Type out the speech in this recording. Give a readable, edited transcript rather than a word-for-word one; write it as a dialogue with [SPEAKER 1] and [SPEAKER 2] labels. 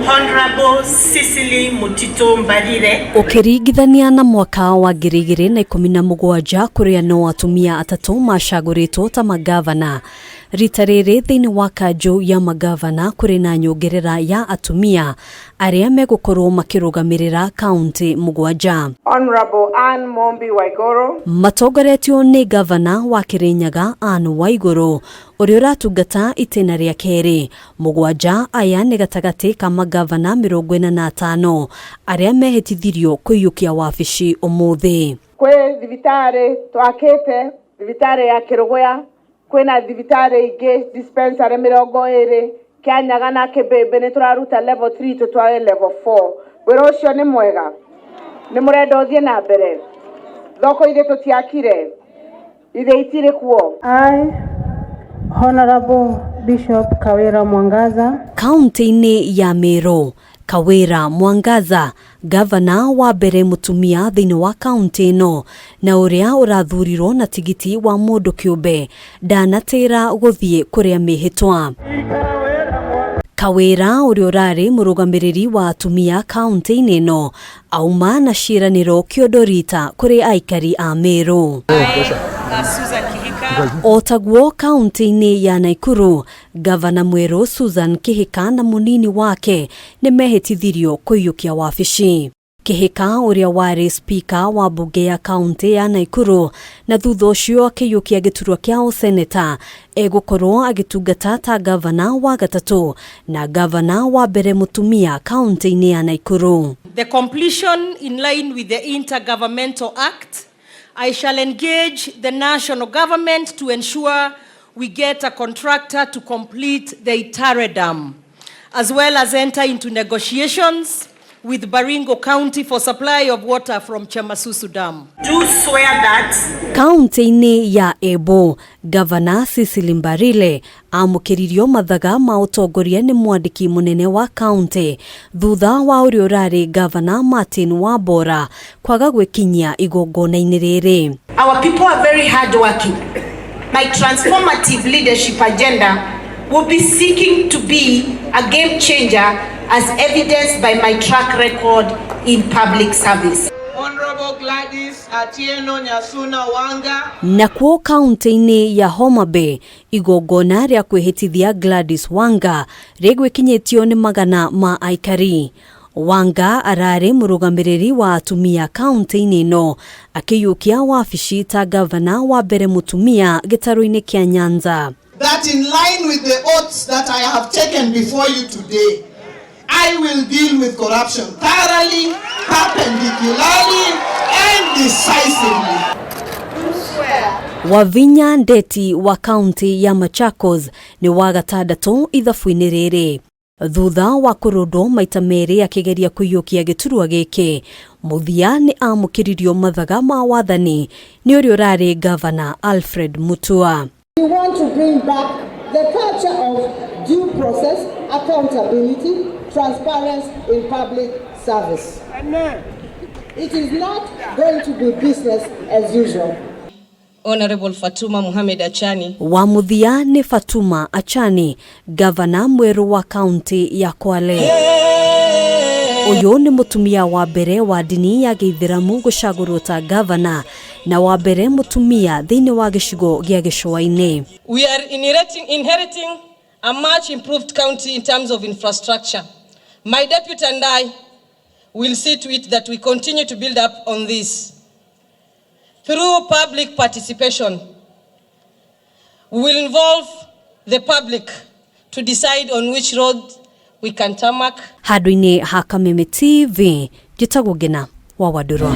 [SPEAKER 1] Honorable Cecily Mutito Mbarire.
[SPEAKER 2] Ũkĩringithania na mwaka wa 2017 kũrĩa no atumia atatũ macagũrĩtwo ta magavana, rita rĩrĩ thĩinĩ wa kanjũ ya magavana kũrĩ na nyongerera ya atumia arĩa megũkorwo makĩrũgamĩrĩra kaunti mũgwanja.
[SPEAKER 3] Honorable Anne Mombi Waiguru.
[SPEAKER 2] Matongoretio nĩ gavana wa Kĩrĩnyaga Anne Waiguru ũrĩa ũratungata itĩna rĩa kerĩ. Mũgwanja aya nĩ gatagatĩ ka magavana 45 arĩa mehĩtithirio kũiyũkia wabici ũmũthĩ.
[SPEAKER 3] Kwĩ thibitarĩ twakĩte, thibitarĩ ya Kĩrũgũya, kwĩna thibitarĩ ingĩ dispensary 20, Kĩanyaga na Kĩmbĩmbĩ nĩ tũraruta level 3 tũtware level 4. Wĩra ũcio nĩ mwega, nĩ mũrenda ũthiĩ na mbere. Thoko ithe tũtiakire, ithe itirĩ kuo.
[SPEAKER 4] I, Honorable Bishop Kawira Mwangaza.
[SPEAKER 2] Kaunti-inĩ ya Meru, Kawira Mwangaza, gavana wa mbere mũtumia thĩinĩ wa kaunti ĩno na ũrĩa ũrathurirwo na tigiti wa mũndũ kĩũmbe, ndanatĩra gũthiĩ kũrĩa mĩhĩtwa. Kawira ũrĩa ũrarĩ mũrũgamĩrĩri wa atumia kaunti-inĩ ĩno auma na ciĩranĩro kĩondo rita kũrĩ aikari a Meru.
[SPEAKER 1] Susan Kihika.
[SPEAKER 2] O taguo kaunti-inĩ ya Nakuru, gavana mwerũ Susan Kihika na mũnini wake nĩ mehĩtithirio kũiyũkia wabici. Kihika ũrĩa warĩ spika wa mbunge ya kaunti ya Nakuru na thutha ũcio akĩiyũkia gĩturwa kĩa ũseneta, egũkorwo agĩtungata ta gavana wa gatatũ na gavana wa mbere mũtumia kaunti-inĩ ya Nakuru.
[SPEAKER 1] The completion in line with the Intergovernmental Act, I shall engage the national government to ensure we get a contractor to complete the Itare Dam, as well as enter into negotiations with Baringo County for supply of water from Chemasusu Dam.
[SPEAKER 5] Do swear that
[SPEAKER 2] Kaunti-inĩ ya Embu, Gavana Cecily Mbarire amũkĩririo mathaga ma ũtongoria nĩ mwandĩki mũnene wa kaunti thutha wa ũrĩa ũrarĩ Gavana Martin Wambora kwaga gwĩkinyia igongona-inĩ rĩrĩ.
[SPEAKER 5] Our people are very hardworking. My transformative leadership agenda will be seeking to be a game changer, as evidenced by my track record in public service.
[SPEAKER 6] Honorable Gladys Atieno Nyasuna Wanga.
[SPEAKER 2] Nakuo kaunti-inĩ ya Homa Bay, igongona rĩa kwĩhĩtithia Gladys Wanga rĩgwĩkinyĩtio nĩ magana ma aikari. Wanga ararĩ mũrũgamĩrĩri wa atumia kaunti-inĩ ĩno akĩiyũkia wabici ta gavana wa mbere mũtumia gĩtarũ-inĩ kĩa Nyanza.
[SPEAKER 6] That in line with the oaths that I have taken before you today, I will deal with corruption thoroughly, perpendicularly, and decisively.
[SPEAKER 2] Wavinya Ndeti wa kaunti ya Machakos nĩ wa gatandatũ ithabu-inĩ rĩrĩ thutha wa kũrũndwo maita merĩ akĩgeria kũiyũkia gĩturwa gĩkĩ. Mũthia nĩ amũkĩririo mathaga ma wathani nĩ ũrĩa ũrarĩ gavana Alfred Mutua.
[SPEAKER 7] We want to bring back the culture of due process, accountability, transparency in public service. It is not going to be business as usual.
[SPEAKER 8] Honorable Fatuma Mohamed Achani.
[SPEAKER 2] Wa mũthia nĩ Fatuma Achani, gavana mwerũ wa kaunti ya Kwale. Ũyũ nĩ mũtumia wa mbere wa ndini ya gĩithĩramu gũcagũrwo ta gavana na wa mbere mũtumia thĩinĩ wa gĩcigo gĩa gĩcũa-inĩ.
[SPEAKER 8] We are inheriting a much improved county in terms of infrastructure. My deputy and I will see to it that we continue to build up on this. Through public participation, we will involve the public to decide on which road we can tarmac.
[SPEAKER 2] Handũ-inĩ ha Kameme TV, njĩtagwo Ngina wa Wandũrwa.